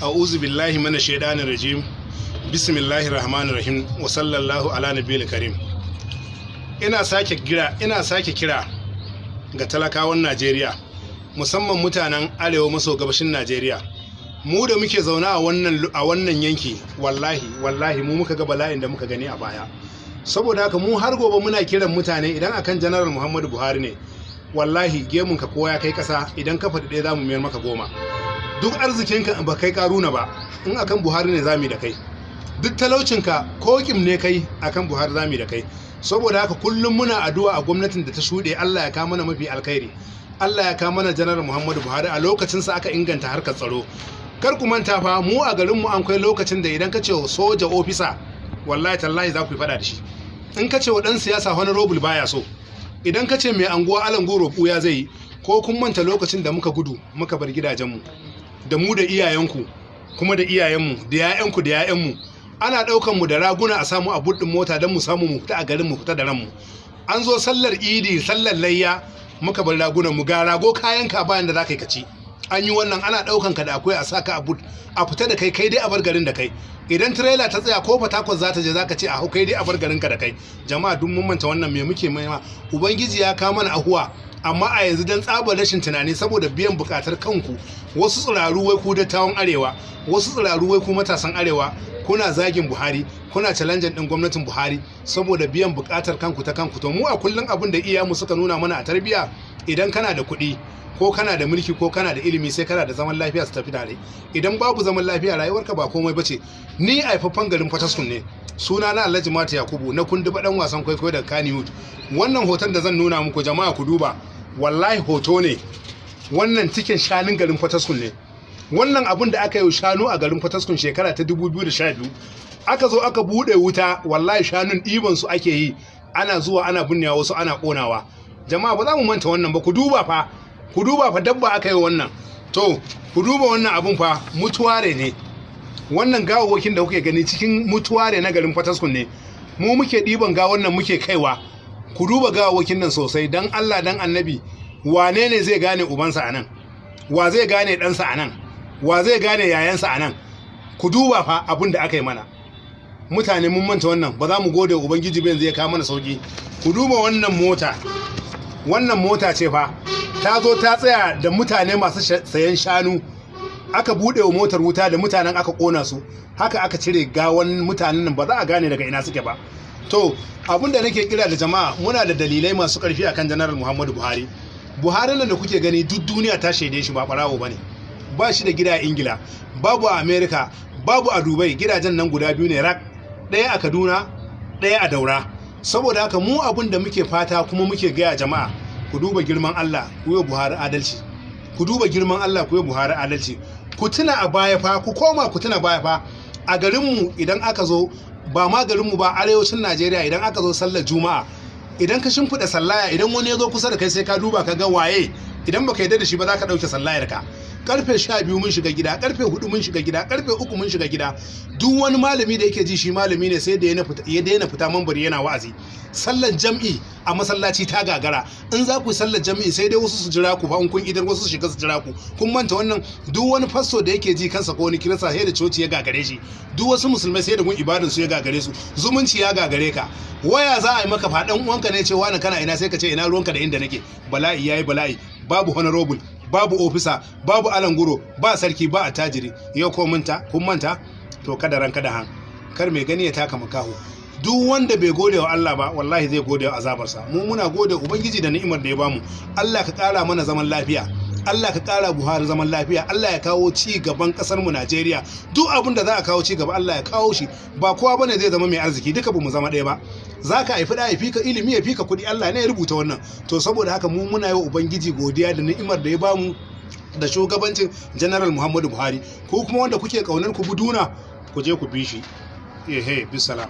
A'udhu billahi mana shaitanir rajim. Bismillahir rahmanir rahim. Wa sallallahu ala nabiyil karim. Ina sake kira ga talakawan Najeriya, musamman mutanen arewa maso gabashin Najeriya. Mu da muke zaune a wannan yanki, wallahi wallahi mu muka ga bala'in da muka gani a baya. Saboda haka mu har gobe muna kiran mutane, idan akan General Muhammadu Buhari ne, wallahi gemun ka kowa ya kai kasa, idan ka faɗi ɗaya za mu mayar maka 10. Duk arzikinka ba kai karuna ba, in akan Buhari ne zamu da kai. Duk talaucinka ko kim ne kai, akan Buhari zamu da kai. Saboda haka kullum muna addu'a a gwamnatin da ta shuɗe, Allah ya kawo mana mafi alkhairi, Allah ya kawo mana Janar Muhammadu Buhari. A lokacin sa aka inganta harkar tsaro. Kar ku manta fa, mu a garin mu an kai lokacin da idan ka ce soja officer, wallahi tallahi za ku yi fada da shi. In ka ce wa dan siyasa honorable, baya so. Idan ka ce mai anguwa alangoro, ya zai yi. Ko kun manta lokacin da muka gudu muka bar gidajenmu, da mu da iyayenku kuma da iyayenmu da 'ya'yanku da 'ya'yanmu, ana ɗaukan mu da raguna a samu a buɗin mota don mu samu mu fita a garin, mu fita da ranmu? An zo sallar Idi, sallar layya, muka bar ragunan mu, ga rago kayan ka bayan da za ka yi kaci. An yi wannan, ana ɗaukan ka da akwai a saka a boot a fita da kai, kai dai a bar garin da kai. Idan tirela ta tsaya ko Fatakwal za ta je, za ka ce a hau, kai dai a bar garin ka da kai. Jama'a, duk mun manta wannan. Me muke ma Ubangiji? Ya kawo mana ahuwa. Amma a yanzu, dan tsabar rashin tunani, saboda biyan bukatar kanku, wasu tsiraru wai ku dattawan arewa, wasu tsiraru wai ku matasan arewa, kuna zagin Buhari, kuna challenge din gwamnatin Buhari saboda biyan bukatar kanku ta kanku. To mu a kullum abin da iyamu suka nuna mana a tarbiyya, idan kana da kuɗi ko kana da mulki ko kana da ilimi, sai kana da zaman lafiya su tafi tare. Idan babu zaman lafiya, rayuwarka ba komai bace. Ni haifaffen garin Fataskun ne. Suna na Alhaji Mata Yakubu na Kunduba, dan wasan kwaikwayo daga Kannywood. Wannan hoton da zan nuna muku, jama'a, ku duba, wallahi hoto ne wannan, cikin shanun garin Fataskun ne. Wannan abun da aka yi shanu a garin Fataskun shekara ta 2012, aka zo aka bude wuta, wallahi shanun ɗiban su ake yi, ana zuwa ana binnewa, wasu ana ƙonawa. Jama'a, ba za mu manta wannan ba. Ku duba fa, ku duba fa, dabba aka yi wannan. To ku duba wannan abun fa, mutuware ne wannan. Gawawwakin da kuke gani cikin mutuware na garin Fataskun ne. Mu muke ɗiban gawon nan muke kaiwa. Ku duba gawawwakin nan sosai, dan Allah dan Annabi, wane ne zai gane ubansa a nan? Wa zai gane ɗansa a nan? Wa zai gane yayansa a nan? Ku duba fa abin da aka yi mana. Mutane, mun manta wannan, ba za mu gode Ubangiji ba yanzu ya kawo mana sauki? Ku duba wannan mota. Wannan mota ce fa ta zo ta tsaya da mutane masu sayan shanu, aka buɗe wa motar wuta da mutanen, aka ƙona su. Haka aka cire gawan mutanen nan, ba za a gane daga ina suke ba. To abin da nake kira da jama'a, muna da dalilai masu ƙarfi akan Janaral Muhammadu Buhari. Buhari nan da kuke gani, duk duniya ta shaide shi ba ɓarawo ba ne. Ba shi da gida a Ingila, babu a America, babu a Dubai. Gidajen nan guda biyu ne rak, ɗaya a Kaduna, ɗaya a Daura. Saboda haka mu abin da muke fata kuma muke gaya jama'a, ku duba girman Allah, ku yi Buhari adalci. Ku duba girman Allah, ku yi Buhari adalci. Ku tuna a baya fa, ku koma ku tuna baya fa, a garinmu idan aka zo, ba ma garinmu ba, arewacin Najeriya, idan aka zo sallar Juma'a, idan ka shimfiɗa sallaya, idan wani ya zo kusa da kai, sai ka duba ka ga waye. Idan baka yarda da shi ba, za ka ɗauke sallayar ka. Karfe 12 mun shiga gida, karfe 4 mun shiga gida, karfe 3 mun shiga gida. Duk wani malami da yake ji shi malami ne, sai da ya daina fita mambari yana wa'azi. Sallar jam'i a masallaci ta gagara. In za ku yi sallar jam'i, sai dai wasu su jira ku fa, in kun idar, wasu su shiga su jira ku. Kun manta wannan? Duk wani fasto da yake ji kansa ko wani kirista, sai da coci ya gagare shi. Duk wasu musulmai, sai da gun ibadan su ya gagare su. Zumunci ya gagare ka. Waya za a yi maka, faɗan uwanka ne ce, "Wani, kana ina?" Sai ka ce, "Ina ruwanka da inda nake?" Bala'i yayi bala'i. Babu honorable, babu officer, babu alanguro, ba sarki, ba attajiri. Yau ko manta, kun manta. To kada ran kada han kar mai gani ya taka makaho. Duk wanda bai gode wa Allah ba, wallahi zai gode wa azabarsa. Mu muna gode Ubangiji da ni'imar da ya bamu. Allah ka kara mana zaman lafiya. Allah ka kara Buhari zaman lafiya. Allah ya kawo ci gaban kasar mu Najeriya. Duk abin da za a kawo ci gaba, Allah ya kawo shi. Ba kowa bane zai zama mai arziki, duka bamu zama ɗaya ba. Za ka haifi da ya fika ilimi, ya fika kuɗi, Allah ne ya rubuta wannan. To saboda haka mu muna yi wa Ubangiji godiya da ni'imar da ya bamu da shugabancin General Muhammadu Buhari. Ko kuma wanda kuke kaunar ku buduna, ku je ku bi shi. Ehe, bisalam.